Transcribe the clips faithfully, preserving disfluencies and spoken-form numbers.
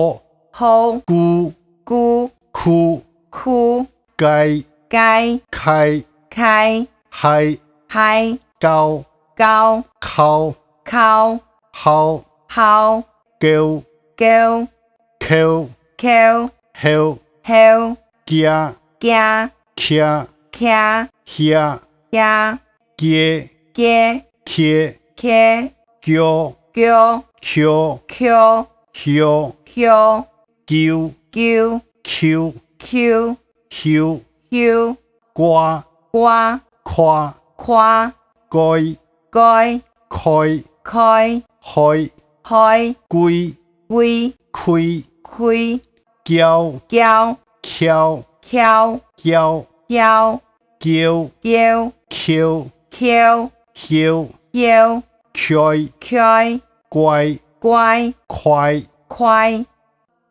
Ho. Ho. Ku. Ku. Khu. Khu. Kai. Kai. Khai. Khai. Hai. Hai. Kau. Kau. Khau. Khau. Hau. Hau. Keu. Keu. Kheu. Kheu. Heu. Heu. Kia. Kia. Khia. Khia. Hia. Hia. Kie. Kie. Khie. Khie. Kio. Kio. Khio. Khio. Khio. Kiu. Kiu. Khiu. Khiu. Khiu. Khiu. Kua. Kua. Khua. Khua. Koi. Koi. Khoi. Khoi. Hoi. Hoi. Kui. Kui. Khui. Khui. Kiau. Kiau. Khiau. Khiau. Khiau. Khiau. Kieu. Kieu. Khieu. Khieu. Khieu. Khieu. Khioi. Khioi. Kuai. Kuai. Khuai. Khuai.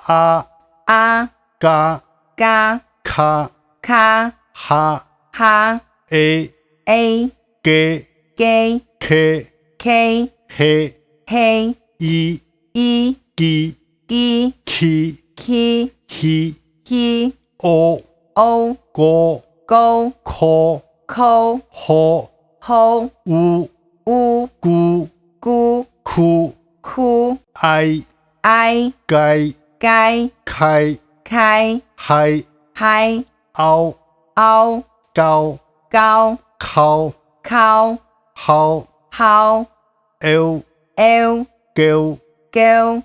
A. A. Ka. Ka. Kha. Kha. Kha. Ha. Ha. E. E. Ke. Ke. Khe. Khe. He. He. I. I. Ki. Ki. Ki. Khi. Khi. Hi. Hi. O. O. Ko. Ko. Kho. Kho. Ho. Ho. U. U. Ku. Ku. Khu. Khu. Ai. Ai. Kai. Kai. Khai. Khai. Hai. Hai. Au. Au. Kau. Kau. Khau. Khau. Hau. Hau. Eu. Eu. Keu. Keu.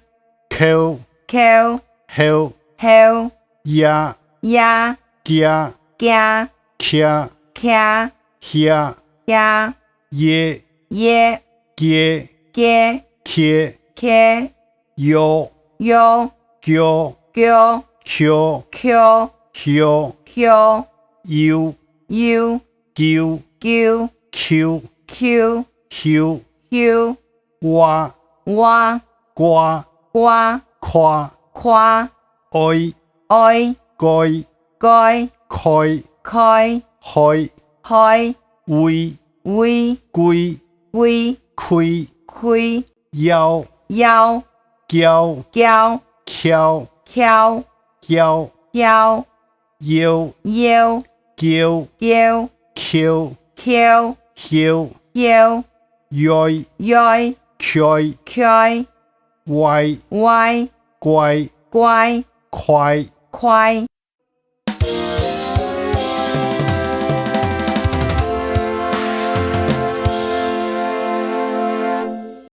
Kheu. Kheu. Heu. Heu. Ya. Ya. Kia. Kia. Khia. Khia. Hia. Hia. Ye. Ye. Kie. Kie. Khie. Khie. Yo. Yo. Kio. Kio. Khio. Khio. Hio. Hio. Hio. Iu. Iu. Kiu. Khiu. Khiu. Khiu. Khiu. Ua. Ua. Kua. Kua. Khua. Khua. Oi. Oi. Koi. Koi. Khoi. Khoi. Hoi. Hoi. Ui. Ui. Kui. Kui. Khui. Khui. Yau. Yau. Kiau. Kiau. Khiau. Khiau. Kiau. Kiau. Ieu. Ieu. Kieu. Kieu. Khieu. Khieu. Hieu. Hieu. Ioi. Ioi. Khioi. Khioi. Uai. Uai. Kuai. Kuai. Khuai. Khuai.